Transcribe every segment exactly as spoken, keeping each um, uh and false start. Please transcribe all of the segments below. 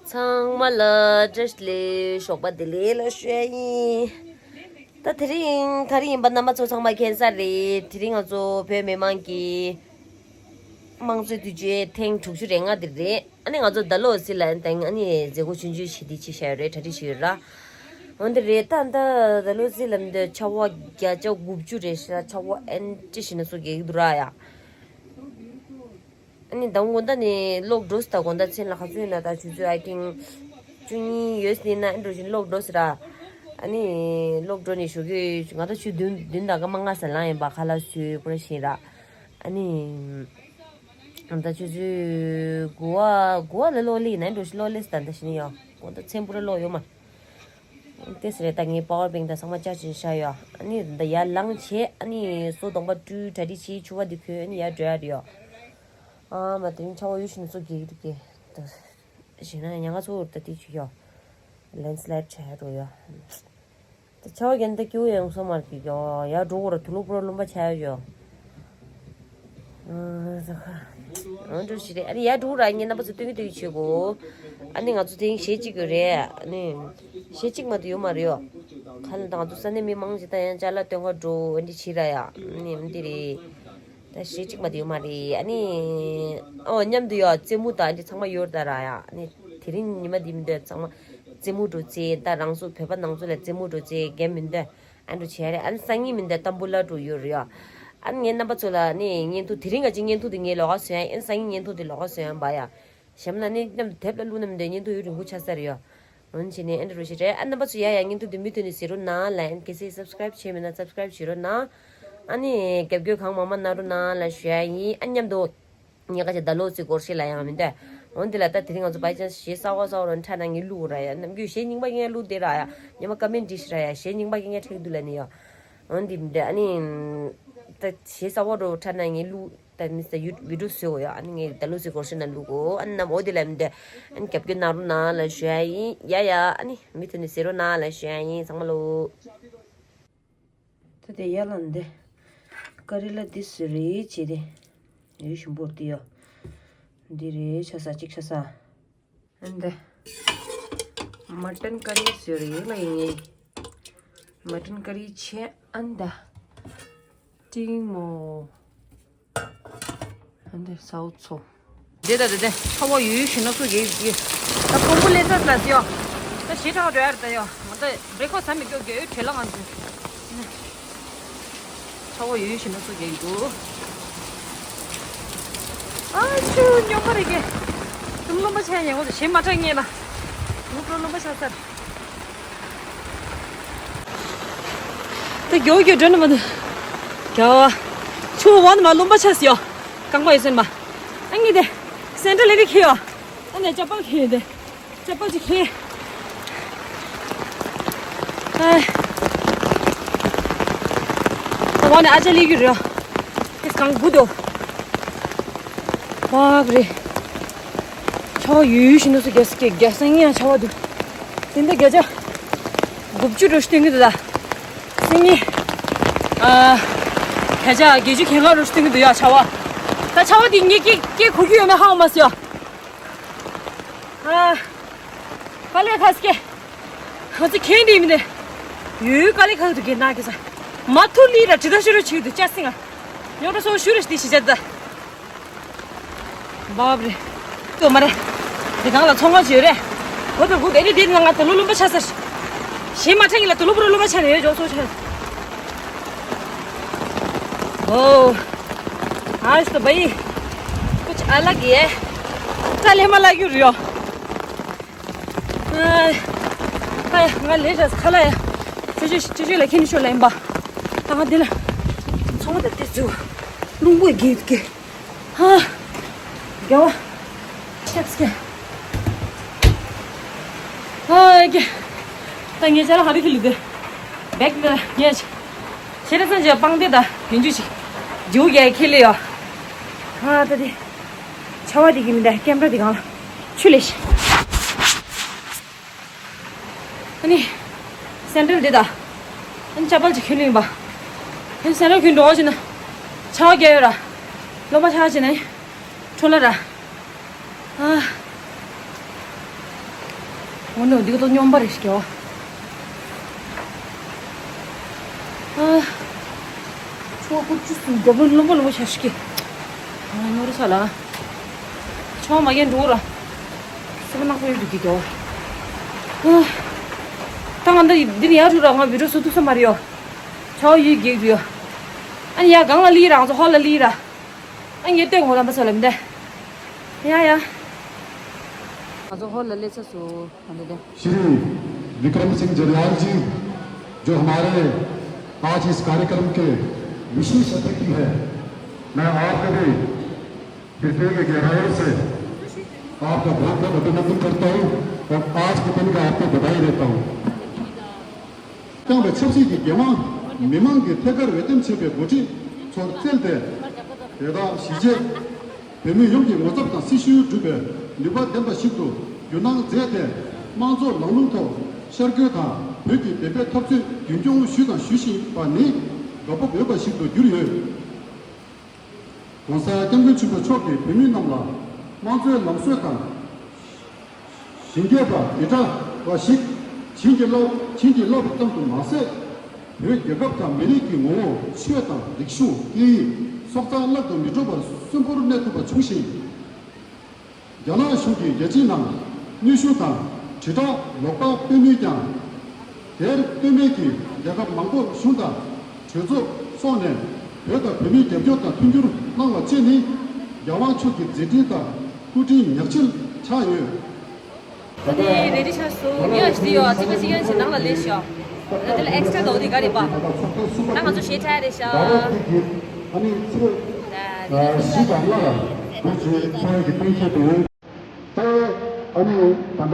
ཚང་མ་ལ་བཀྲ་ཤིས་བདེ་ལེགས། ཞོགས་པ་བདེ་ལེགས་ལ་ཞུ་ཡ་ཡིན། ད་དེ་རིང་དེ་རིང་ཡིན་པ་རྣམ་པ་ཚོ་ཚང་མ་མཁྱེན་གསལ་རེད། དེ་རིང་ང་ཚོ་བོད་མི་མང་གི་དམངས་གཙོའི་དུས་ཆེན་ཐེངས་དྲུག་ཅུ་རེ་ལྔ་དེ་རེད། ཨ་ནི་ང་ཚོ་ཌལ་ཧོ་སི་ལ་དང་ཨ་ནི་མཛད་སྒོ་ཆུང་ཆུང་ཞིག་འདི་ཕྱི་བཤད་ཡོད་རེད། གྲ་སྒྲིག་བྱས་ཡོད་ར། འོན་ཏེ་རེད། ད་ད་ཌལ་ཧོ་སི་ལ་མི་འདོད་ཆར་པ་བརྒྱ་ཆ་དགུ་བཅུ་རེད་ཤག་ཆར་པ་ཨེན་ཅི་ཞིག་ན་སོ་རྒྱག་གི་འདུག་ར་ཡ། ཨ་ནི་ད་དགོང་དག་ནས་ལོག་འགྲོ་སི། ད་དགོང་དག་མཚན་ལ་ག་ཚོད་ཡིན་ན། ད་ཆུ་ཚོད་ཨ་ཀིང་བཅུ་གཉིས་ཡོད་སྲིད་ན་ཨ་འགྲོ་བཞིན་ལོག་འགྲོ་སི་ར། ཨ་ནི་ལོག་འགྲོ་ནས་ཞོགས་ཀས་ང་ད་ཆུ་བདུན་བདུན་དང་སྐར་མ་ལྔ་ཙམ་ལངས་ཡིན་པ། ཁ་ལག་བཟོས་པོ་ར་ཞིག་ར། ཨ་ནི་ད་ཆུ་ཚོད་དགུ་པ་དགུ་པ་ལ་ལོག་སླེབས་ན་ཨ་འགྲོ་བཞིན་ལོག་སླེབས་སི། ད་ད་ཞིག་ནི་ཡོ་དགོང་དག་མཚན་པོ་ར་ལོག་ཡོད་མ། ཏེ་སི་རེད། ད་ངའི་པ་ཝར་བེང་ད་ཚང་མ་ཅར་ཇི་བཞག་ཡོད། ཨ་ནི་ད་ཡར་ལངས་བྱས་ཨ་ནི་སོ་གདོང་པ་བཀྲུས་གྲ་སྒྲིག་བྱས་ཕྱུ་པ་འདི་གོན་ཨ་ནི་ཡར་འགྲོ་ཡ་རེད་ཡོད། ཨ་མ་དེ་རིང་ཆར་པ་ཡོད་ཤིན་ཏུ་རྒྱག་གི་འདུག་གས། ད་ཞེ་ན་ཉལ་ཁ་ཚུར་ད་དེ་བྱེད་ཡོད། ལེན་སི་ལའིཌ་བྱས་འགྲོ་ཡོད། ད་ཆར་པ་རྒྱག་ནས་ད་སྐྱིད་པོ་ཡོང་སོང་མ་རེད་ཀྱི་ཡོ། ཡར་འགྲོ་དགོས་ར། དུག་ལོག་པོ་ར་ལུང་པ་ཆགས་ཡོད་ཡོ། ཨ་འགྲོ་ཞིག་རེད། ཨ་ནི་ཡར་འགྲོ་ར་ངས་རྣམ་པ་ཚོ་སྟོན་གི་སྟོན་གི་བྱེད་དགོས། ཨ་ནི་ང་ཚོ་དེ་རིང་གཞས་གཅིག་ཡོད་རེད། ཨ་ནི་གཞས་གཅིག་མ་གཏོགས་ཡོད་མ་རེད་ཡོ། ཁ་ལ་ད་ང་ཚོ་ས་གནས་མི་མང་ཅིག་ད་ཡང་ཅ་ལག་སྟོན་ག་འགྲོ་འདི་བྱེད་ར་ཡ། ཨ་ནི་འདི་རེད། ད་གཞས་གཅིག་མ་གཏོགས་ཡོད་མ་རེད། ཨ་ནི་ཨོ་མཉམ་དུ་ཡོ་རྩེད་མོ་དང་འདི་ཚང་མ་ཡོད་ད་ར་ཡ། ཨ་ནི་དེ་རིང་ཉི་མ་འདི་མི་འདོད་ཚང་མ་རྩེད་མོ་འགྲོ་རྩེ། ད་རང་ཚོ་བོད་པ་ནང་ཚོ་ལ་རྩེད་མོ་འགྲོ་རྩེ་རྒན་མི་འདོད། ཨ་འགྲོ་བྱས་རེད། ཨ་ནི་སང་ཉིན་མི་འདོད་ཏམ་བུ་ལ་འགྲོ་ཡོད་རེད་ཡ། ཨ་ནི་ངའི་རྣམ་པ་ཚོ་ལ་ནི་བརྙན་ཐུང་དེ་རིང་ག་ཅིག་བརྙན་ཐུང་དེ་ངས་ལོགས་ཀ་བཟོ་ཡ་ཡིན། སང་ཉིན་བརྙན་ཐུང་དེ་ལོགས་ཀ་བཟོ་ཡ་ཡིན་པ་ཡ། གཞན་པ་ན་ནི་མཉམ་དུ་དེབ་ལ་བླུགས་ན་མི་འདོད། བརྙན་ཐུང་ཡུན་རིང་པོ་ཆགས་ས་རེད་ཡ། འོན་ཕྱིན་ནས་ཨ་འདྲ་རུ་ཞིག་རེད། ཨ་རྣམ་པ་ཚོ་ཡ་ཡ་བརྙན་ཐུང་འདི་མུ་མཐུད་ནས་གཟིགས་རོགས་གནང་ལ། ཨན་གལ་སྲིད་སབ་སི་ཀ་རེབ་བྱས་མེད་ན་སབ་སི་ཀ་རེབ་བྱེད་རོགས་གནང་། ཨ་ནི་རྒྱབ་སྐྱོར་གང་མང་མང་གནང་རོགས་གནང་ལ་ཞུ་ཡ་ཡིན། ཨ་མཉམ་དུ་ངས་ཁ་ཆེ་ད་ལོ་ཚིག་སྐོར་ཞིག་ལ་ཡང་མི་འདོད། འོན་ཏེ་ལ་ད་དེ་རིང་ང་ཚོ་བའི་ཅན་གཞས་གསར་བ་གསར་བ་རོ་འཁྲབ་ན་ངས་བླུག་ར་ཡ། ནམ་རྒྱུན་གཞས་རྙིང་པ་ངས་བླུག་བསྡད་ར་ཡ། ཉི་མ་ཀ་མེན་ཊི་ཞིག་ར་ཡ། གཞས་རྙིང་པ་ངས་འཁྲབ་འདུག་ལ་ནི་ཡ། འོན་ཏེ་མི་འདོད། ཨ་ནི་ད་གཞས་གསར་བ་རོ་འཁྲབ་ན་ངས་བླུག་ད་མི་ས་ཡུ་བི་ཌིའོ་བཟོས་གོ་ཡ། ཨ་ནི་ངས་ད་ལོ་ཚིག་སྐོར་ཞིག་ན་བླུག་གོ། ཨ་ནི་ནམ་འོ་དེ་ལ་མི་འདོད། ཨ་ནི་རྒྱབ་སྐྱོར་གནང་རོགས་གནང་ལ་ཞུ་ཡ་ཡིན། ཡ་ཡ། ཨ་ནི་མུ་མཐུད་ནས་གཟིགས་རོགས་གནང་ལ་ཞུ་ཡ་ཡིན། ཚང་མ་ལོ། ད་དེ་ཡ་ལ་འདི་ཀ་རི་ལ་འདི་སུ་རེད་བྱེད་དེ། ཡོད་ཞིམ་པོ་འདི་ཡོ། འདི་རེད། ཆ་ས་གཅིག་ཆ་ས། འདི་མ་ཊན་ཀ་རི་སུ་རེད་ལ་ཡིན་ངེས། མ་ཊན་ཀ་རི་ཆེ་ཨན་ད། ཏིང་མོ། ཨ་འདི་སའུ་ཚོ། འདི་ད་འདི་འདི་ཆར་པ་ཡོད་ཡོད་ཞིག་ན་སུ་གེ་གེ། ད་ཀོང་པོ་ལེ་ཚ་ལ་སི་ཡོ། ད་ཞེ་དྲག་འགྲོ་ཡ་རེད་ད་ཡོ། ང་ད་བྲེག་ཕ་སི་ཟ་མི་འགྱོ་གེ་ཡོད་བྲེལ་ལ་ང་ཚོ། ཆར་པ་ཡོད་ཡོད་ཞིག་ན་སུ་གེ་གེ་འདུག་ཨ་ཆུ་སྨྱོན་པ་རེད་གེ། ཙུམ་རློན་པ་ཆ་ཡ་ཉེ་བོ་ཞེ་མ་དྲག་ངེས་ལ། ལུག་རོ་རློན་པ་ཆ་སར། ད་མགྱོགས་མགྱོགས་འགྲོ་ནི་མ་འདུག་རྒྱ་བ། ཆུ་བ་ནི་མ་རློན་པ་ཆགས་སི་ཡོ། རྐང་པ་ཡོད་སེམས་པ། ཨ་ངེས་དེ། སེན་ཌལ་ལེ་རི་ཁེ་ཡོ། ཨ་ནེ་ཅ་པལ་ཁེ་ཡོད་དེ། ཅ་པལ་ཅི་ཁེ། ཨ། ད་བ་ནི་ཨ་ཅག་ལི་གི་རེད། ཨེ་གང་དགུ་དོ། བ་རེད། ཆར་པ་ཡོད་ཡོད་ཞིག་ནུས་སུ་རྒྱ་སྐད་རྒྱ་སེང་ངེ་ཡང་ཆར་པ་འདུག་དེ་འདྲ་བརྒྱ་ཆ་དགུ་བཅུ་འགྲོ་ཞིག་སྟོན་གི་འདུག་ད། སེང་ངེ་ཨ། བརྒྱ་ཆ་བརྒྱད་ཅུ་གྱ་ལྔ་འགྲོ་ཞིག་སྟོན་གི་འདུག་ཡ་ཆར་པ། ད་ཆར་པ་འདི་ངས་སྐད་སྐད་གོ་རྒྱུ་ཡོད་མེད་ཧ་གོ་མ་སོང་ཡ། ཨ། དཀའ་ལས་ཁག་སྐད། ང་ཚོ་ཁྱེད་འདི་མི་འདི། ཡོད་དཀའ་ལས་ཁག་འདུག་གི་ན་གི་ས། མ་ཐུ་ལི་ར་དྲི་ད་ཤུ་རུ་ཆིག་འདུག་ཅ་སི་ང་། ཉོ་ད་སོ་ཤུ་རུ་ཤི་ཤི་ཅ་ད། བབ་རེ། ཏོ་མ་རེ། འདི་གང་ལ་ཚོང་ཁང་ཅིག་ཡོད་རེད། འོ་ད་གུ་དེ་ནི་དེ་ནང་ང་ད་ལོ་ལུམ་པ་ཆ་ས། ཞེ་མ་ཁྲ་ངི་ལ་ད་ལོ་བུ་ར་ལུམ་པ་ཆ་ནས་ཡོད་ཇོ་སོ་ཆ། ཨོ། आज तो भाई कुछ अलग ही है। ད་ལེ་མ་ལ་གུ་རུ་ཡོ། ཨ། ཨ་ཡ་ང་ལེ་ཤ་ཁ་ལ་ཡ། ཅོ་ཅོ་ཅོ་ཅོ་ལ་ཁྱེར་ནི་ཤོ་ལ་ཡིན་པ། ད་ང་འདི་ལ་ཚོང་པ་དང་ཏེ་ཙུ་རླུང་པོ་རྒྱས་ཀྱི། ཧ། རྒྱལ་བ། ཤེབ་སི་ཀེ། ཧ་ཀེ། ད་ངས་ཅ་ལག་ཧ་རི་ཁི་ལི་དེ། བེག་དེ་ངས། ཤེ་རེ་སན་ཅེ་པང་དེ་ད་མི་འཇུ་ཞིག་ཇུ་རྒྱལ་ཁི་ལི་ཡོ། ཧ་ད་དེ། ཆ་བ་དེ་གི་མི་འདའ་ཀེམ་ར་དེ་གང་ལ། ཆུ་ལེ་ཤི། ཨ་ནི། སེན་ཌལ་འདི་དང་། ཨ་ནི་ཅ་པལ་ཅིག་གྱོན་ནི་ཡིན་པ། ཨ་ནི་སེན་ཌལ་གྱོན་འགྲོ་བ་ཅིག་ན། ཆར་པ་རྒྱག་ཡོད་ར། ལོ་མ་ཆར་པ་ཅིག་ན་ནི། འཕྲོ་ལ་ར། ཨ། ངོ་ནོ་འདི་ག་ཏོ་སྙོམས་པ་རེ་ཞིག་གི་ཨ། ཆོ་ཀུ་ཅུ་སུ་རྒྱབ་ལོན་ལོན་པོ་ལོན་པོ་ཤ་ཤི་ཀི། ཨ་ནོ་རུ་ས་ལ། ཆོ་མ་གན་འགྲོ་ར། སི་པ་ནག་པོ་ཡོད་འདུག་གི་གི་ཨ། ད་ང་འདི་འདི་ནི་ཡར་རུ་ར་ང་བི་རོ་སུ་ཏུ་ས་མ་རི་ཡོ། ཆོ་ཡུལ་གེགས་རུ་ཡོ། ཨ་ནི་ཡ་གང་ལ་ལི་ར་ང་ཚོ་ཧོ་ལ་ལི་ར། ཨ་ངས་ལྟོས་ངོ་ལ་མ་ཚོ་ལ་མི་འདའ། ཡ་ཡ། ང་ཚོ་ཧོ་ལ་ལས་ཚ་སུ་ང་འདི་འདའ། श्री विक्रम सिंह जरयाल जी, जो हमारे आज इस कार्यक्रम के विशेष अतिथि हैं, मैं आपके भी हृदय के गहराइयों से आपका बहुत बहुत अभिनंदन करता हूँ और आज के दिन का आपको बधाई देता हूँ। བསྐྱངས་པའི་ཆབ་སྲིད་ཀྱི་འགན་དབང་མི་མང་གིས་ཐད་ཀར་འོས་འདེམས་བྱས་པའི་འགོ་ཁྲིད་ཚོར་བསྩལ་ཏེ། དེ་དག་གཞིས་བྱེས་བོད་མི་ཡོངས་ཀྱི་ངོ་ཚབ་དང་སྲི་ཞུ་སྒྲུབ་པའི་ནུས་པ་ལྡན་པ་ཞིག་ཏུ་འགྱུར་སྣང་མཛད་དེ། དམངས་གཙོ་ལམ་ལུགས་ཐོག་ཤར་བསྐྱོད་དང་བོད་ཀྱི་བདེན་པའི་འཐབ་རྩོད་རྒྱུན་སྐྱོང་ཞུས་དང་ཞུ་བཞིན་པ་ནི་དགའ་སྤོབས་ཡོད་པ་ཞིག་ཏུ་གྱུར་ཡོད། ༸གོང་ས་༸སྐྱབས་མགོན་ཆེན་པོ་མཆོག་གིས་བོད་མི་རྣམས་ལ་དམངས་གཙོའི་ལམ་སྲོལ་དང་། ཞིང་སྐྱོང་བ་འདི་འདྲ་བ་ཞིག་བྱིན་གྱིས་བརླབས་བྱིན་གྱིས་བརླབས་པ་ཙམ་དུ་མ་ཟད། བོད་རྒྱལ་ཁབ་དང་མི་རིགས་ཀྱི་ངོ་བོ་ཆོས་དང་རིག་གཞུང་སྐད་ཡིག་སྲོག་རྩ་བརླག་ཏུ་མི་འགྲོ་བར་གསོན་པོར་གནས་ཐུབ་པ་བྱུང་ཞིང་། རྒྱ་ནག་གཞུང་གིས་རྒྱལ་སྤྱིའི་ནང་གནོན་ཤུགས་དང་དྲིལ་བསྒྲགས་ལོག་ལྟ་སྤེལ་མུས་ཀྱང་། དེར་ལྟོས་མེད་ཀྱིས་རྒྱལ་ཁབ་མང་པོར་གཞུང་དང་གྲོས་ཚོགས་སོགས་ནས་བོད་དང་བོད་མིའི་རྒྱབ་སྐྱོར་དང་མཐུན་འགྱུར་གནང་བ་བཅས་ནི་རྒྱལ་དབང་མཆོག་གི་མཛད་འཕྲིན་དང་སྐུ་དྲིན་ཉག་གཅིག་ཆགས་ཡོད། ད་ལྟ་རེ་ཌི་ཆགས་སོང་། ཡ་ཞི་ཡོ་ཨ་ཙི་ཀ་ཅི་ཡན་ཞི་ནང་ལ་ལས་ཤོག་ད་དེ་ལ་ཨེག་སི་ཊ་ར་དོ་དེ་ག་རེ་པ། ད་ང་ཚོ་ཞེ་ཁྲ་རེ་ཤོག་ཨ་ནི་ཚེ་ཞི་དང་ལ་བོད་ཀྱི་ཚོང་གི་སྟེང་ཆེད་དུ། ཨ་ནི་ད་ལྟ།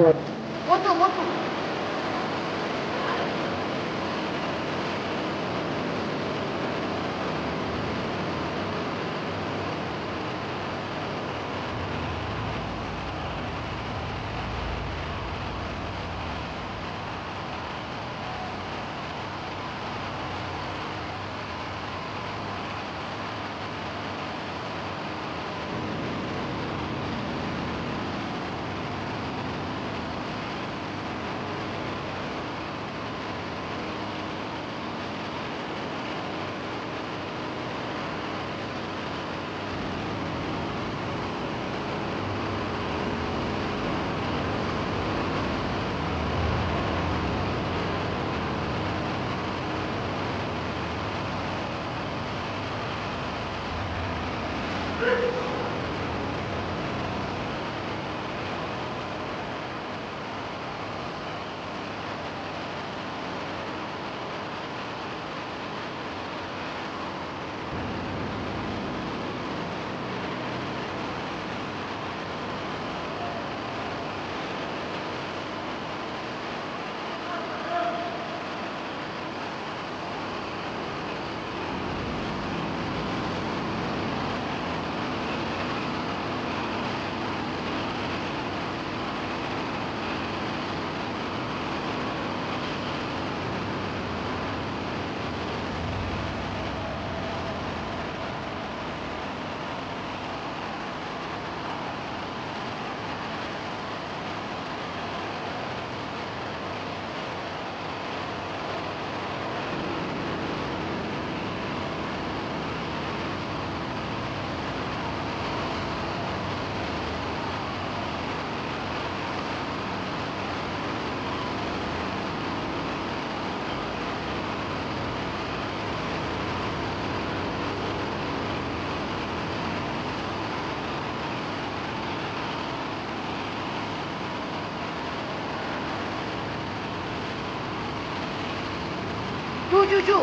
ཅུ་ཅུ་ཅུ།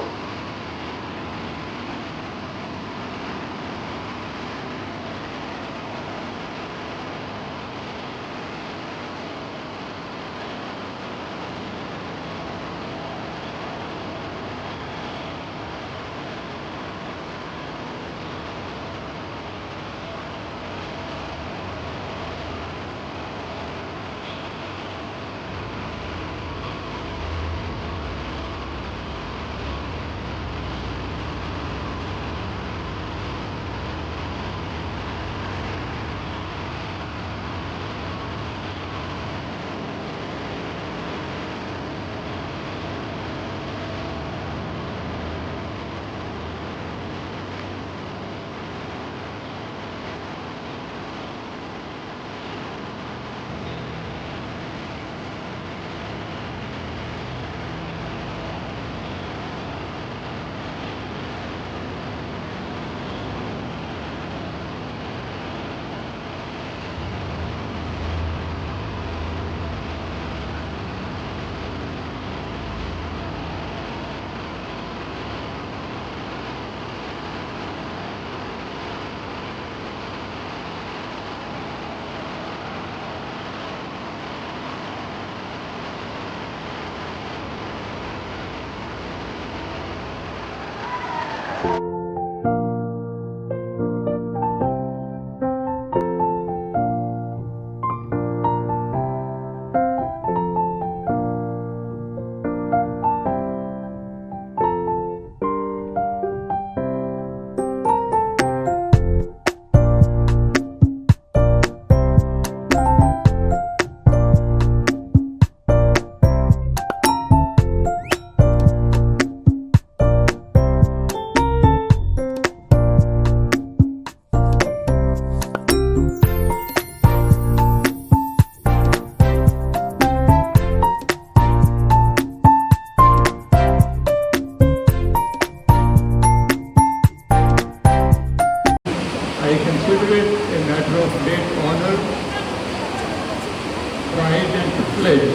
Great and privilege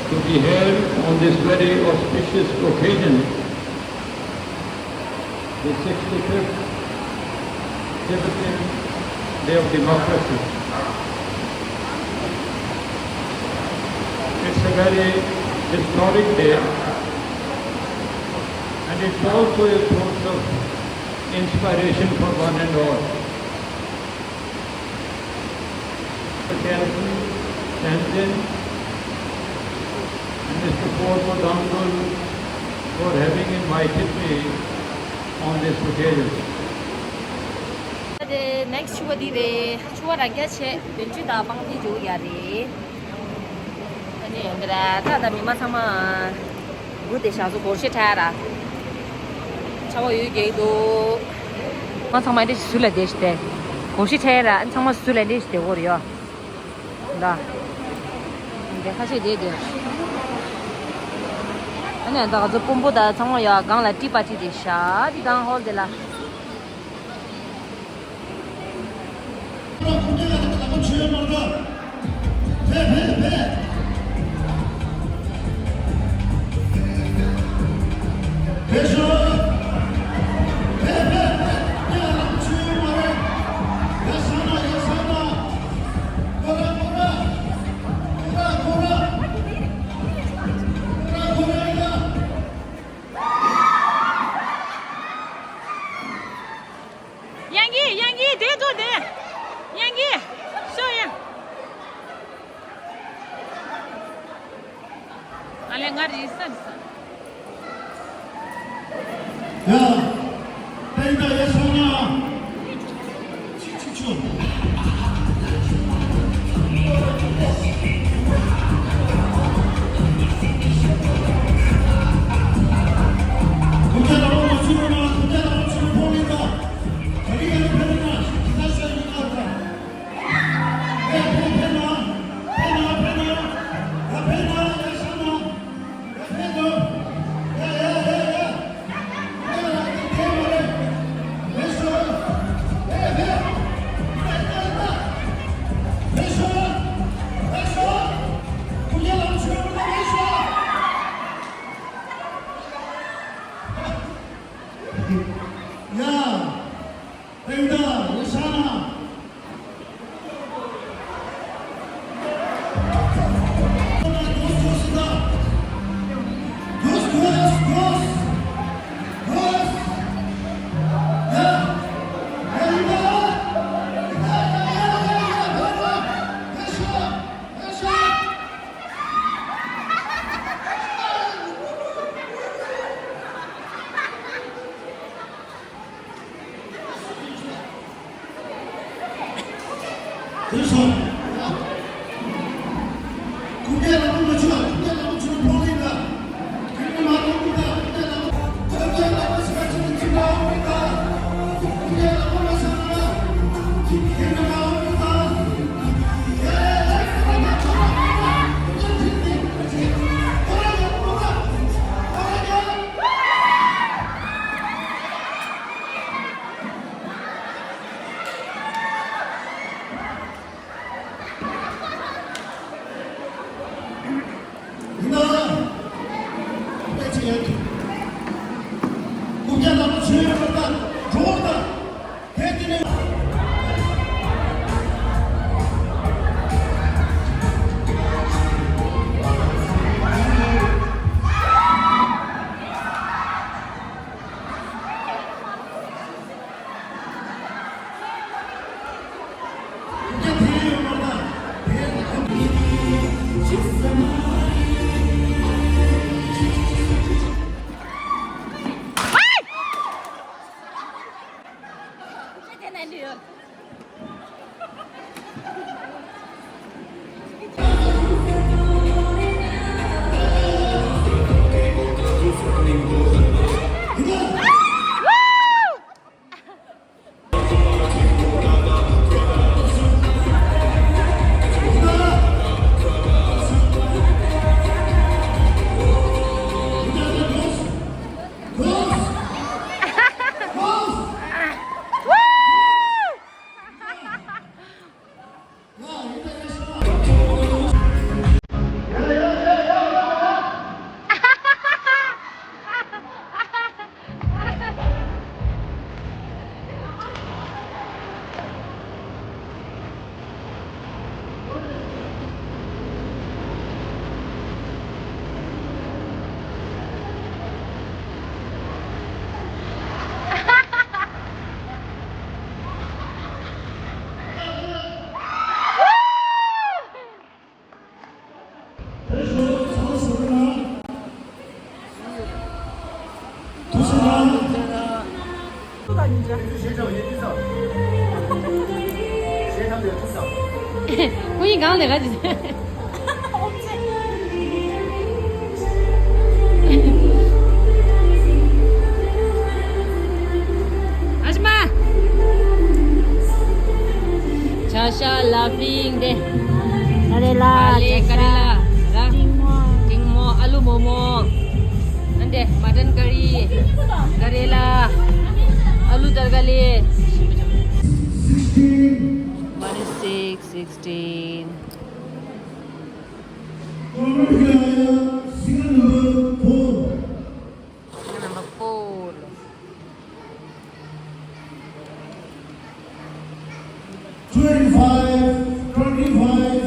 to be here on this very auspicious occasion, the sixty-fifth Tibetan Day of Democracy. It's a very historic day, and it's also a source of inspiration for one and all. Mister Kelvin, Tenzin, and Mister Pormo Dangul for having invited me on this occasion. དེ་ནེག་སི་ཊི་ཕྱུ་པ་འདི་རེད། ཕྱུ་པ་རང་རྐྱ་བྱས་བདུན་ཅུ་དང་པང་གཅིག་འཇུག་ཡ་རེད། ཨ་ནི་འདི་ར་ད་ད་མི་མང་ཚང་མ་སྒུག་བསྡད་ཤག་སྒོར་གཞས་འཁྲབ་ར། ཆར་པ་ཡོད་རྒྱག་འདུག་མི་མང་ཚང་མ་འདི་ཟུར་ལ་བསྡད་ཤག་སྟེ། སྒོར་གཞས་འཁྲབ་ར། ཨ་ནི་ཚང་མ་ཟུར་ལ་འདི་བསྡད་དགོས་རེད་ཡ། ད་འདི་ཁ་ཤས་བསྡད་དེ། ཨ་ནི་ད་ང་ཚོ་དཔོན་པོ་དང་ཚང་མ་ཡ་སྒང་ལ་ཊི་པ་ཊི་བསྡད་ཤག་འདི་ཊའུན་ཧོལ་འདི་ལ། ཡང་གི་ཡང་གི་དེ་ཚོ་དེ་ཡང་གི་ཤོ་ཡང་། ཨ་ལེ་ང་རེད་ས་རེད་ས། ཡ། ཏན་ཏན་ཡ་སོང་ན། ཆི་ཆི་ཆོ། ཁོ་གཉིས་གང་ལས་ཀ་ཅིག་ཨ་ཅི་མ། ཆ་ཤ་ལ་ཕིང་དེ། ཀ་རེ་ལ། ཀ་རེ་ལ། ཀྲིང་མོ། ཀྲིང་མོ། ཨ་ལུ་མོག་མོག་ཨ་འདྲེ། མ་ཊན་ཀ་རི། ཀ་རེ་ལ། ཨ་ལུ་དར་ག་ལི། Minus six, sixteen. Number four. Twenty-five, twenty-five,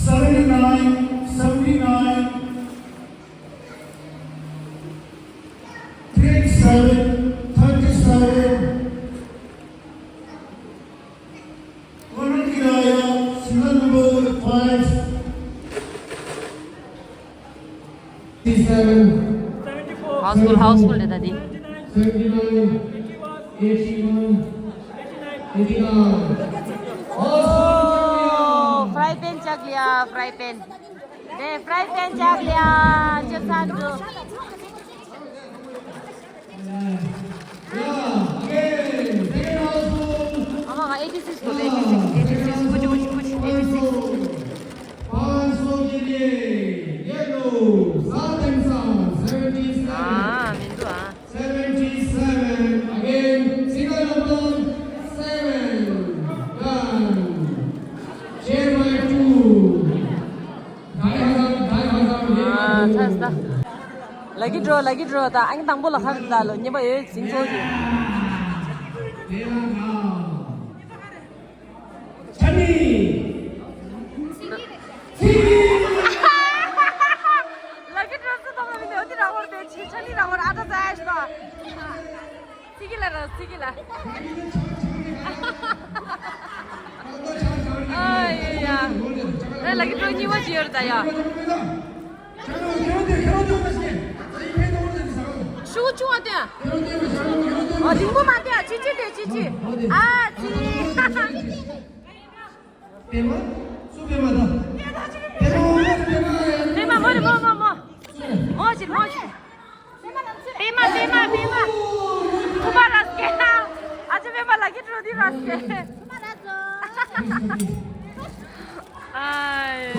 seventy-nine, seventy-nine, thirty-seven, thirty-seven. Women Kiraya, serial number five. Seven. Housefull, housefull ད་ལྟ་འདི། Seventy-nine, eighty-one, eighty-nine. Oh, fry pan ཆག་ལ་ཡ། fry pan. དེ་fry pan ཆག་ལ་ཡ། ཅི་ཚང་འགྲོ། ཨ་མ་ང་eighty six དགོས། eighty six, eighty six. ཀུ་ཅི་ཀུ་ཅི་ཀུ་ཅི། eighty six. ཨ་མི་འདུག་ཨ། Seventy-seven, again, single number seven. Done. Chair by two. ཨ་ཚར་ས། lucky draw, lucky draw ད་ཨང་དང་པོ་ལ་ཁ་རེད་ད་ལོ། ཉེས་པ་ཡོད་ཟིན་ཚོགས་ཀྱི། lucky draw སུ་གཏོང་བ་མིན་ནས་འོ་དེ་རང་བོར་དེ་ཆི་ཆ་ནི་རང་བོར་ཨ་ད་ཙ་ཨེ་ཤི་ན། ཚིག་གི་ལ་ར་ཚིག་གི་ལ། ཨ་ཡ་ཡ། ཨེ་lucky draw གཉིས་པ་ཅི་ཡོད་རེད་ད་ཡ། ཤུགས་ཆུང་བ་དེ། ཨ་རིང་པོ་མ་དེ་ཅི་ཅི་དེ་ཅི་ཅི། ཨ་ཙི། པད་མ། སུ་པད་མ་ད། པད་མ་མོ་རེད་པད་མ། པད་མ་མོ་རེད་པད་མ་ཡ། པད་མ་མོ་རེད་མོ་མོ་མོ། མོ་ཅི་མོ་ཅི། པད་མ་པད་མ་པད་མ། ཐུབ་པ་ར་སྐད། ཨ་ཅེ་པད་མ་lucky draw འདི་ར་སྐད། ཐུབ་པ་ར་ཙོ། ཨེ་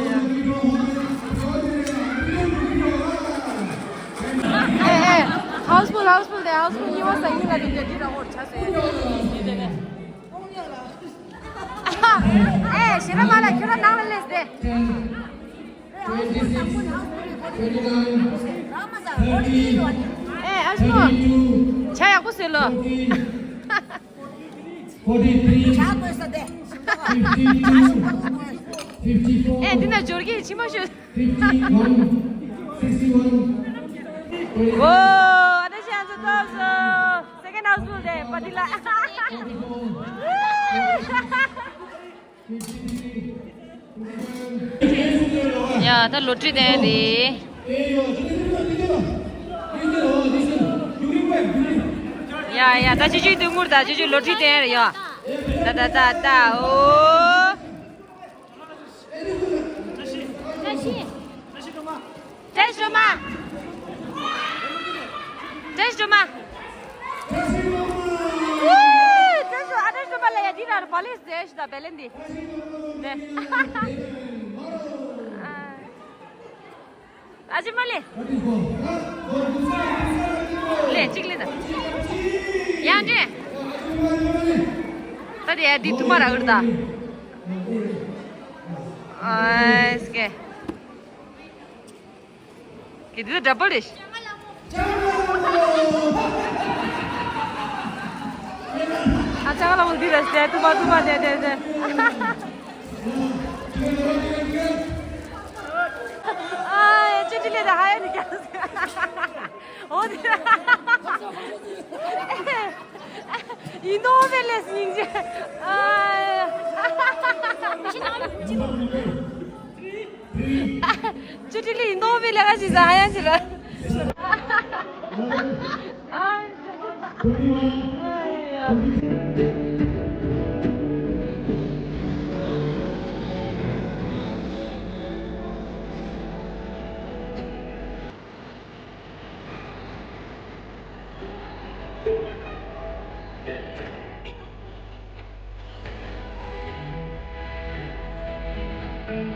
ཨེ། housefull housefull དེ་housefull གཉིས་པ་ཟ་གི་ལ་དེ་འདྲ་འདི་རང་འོར་ཆ་ཟེར་ཡ་དེ་ནས། ཨེ་ཞེ་ར་མ་ལ་ཁྱོད་ར་ནང་ལ་སླེབས་ཏེ། Twenty-six, twenty-nine, thirty, ཨེ་ཨ་ཤོ། thirty-two, ཆ་ཡག་པོ་ཟེར་ལོ། Forty, forty-three, fifty-two, fifty-four, ཨེ་འདི་ན་འབྱོར་གི་ཕྱི་མ་ཤོད། Fifty-one, sixty-one, ཨོ་ཨ་ད་ཤ་ཚོ་ཏོག་ཙམ། Second housefull དེ་པ་ཏི་ལ། ཡ་ད་ལོ་ཊི་རི་ལྡན་རེད། ཡ་ཡ་ད་ཅི་ཅི་དུས་ངུར་ད་ཅི་ཅི་ལོ་ཊི་རི་ལྡན་རེད་ཡ། ད་ད་ད་ད་ཨོ། བཀྲ་ཤིས་སྒྲོལ་མ། བཀྲ་ཤིས་སྒྲོལ་མ། བཀྲ་ཤིས་སྒྲོལ་མ། ཨུ། བཀྲ་ཤིས་ཨ་བཀྲ་ཤིས་སྒྲོལ་མ་ལ་ཡ་འདི་ར་ར་བ་ལེ་ཟེར་ཞིག་ད་བེ་ལེན་འདི། ནེ། ཨ་ཅེ་མ་ལེ། ལེ་གཅིག་ལེ་ད། ཡང་འདྲེ། ད་དེ་ཡ་འདི་ཐུ་མ་ར་འུར་ད། ཨ་སྐེ། གི་འདི་ད་ཌབ་བལ་རེད། ཨ་ཅག་ལ་འུར་འདི་རེད་ཟེར་ཐུ་མ་ཐུ་མ་དེ་དེ་དེ། ཨ་ཅེ་ཅི་ལེ་ད་ཧ་ཡ་ནི་ཀྱང་ཨོ་དེ། ཡིན་ནོ་མེད་ལེ་སྙིང་རྗེ། ཨ། ཅི་ཅི་ལེ་ཡིན་ནོ་མེད་ལེ་ག་ཞིག་ཟ་ཧ་ཡ་ཞིག་ར། ཨ། ཨ་ཡ། Thank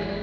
you.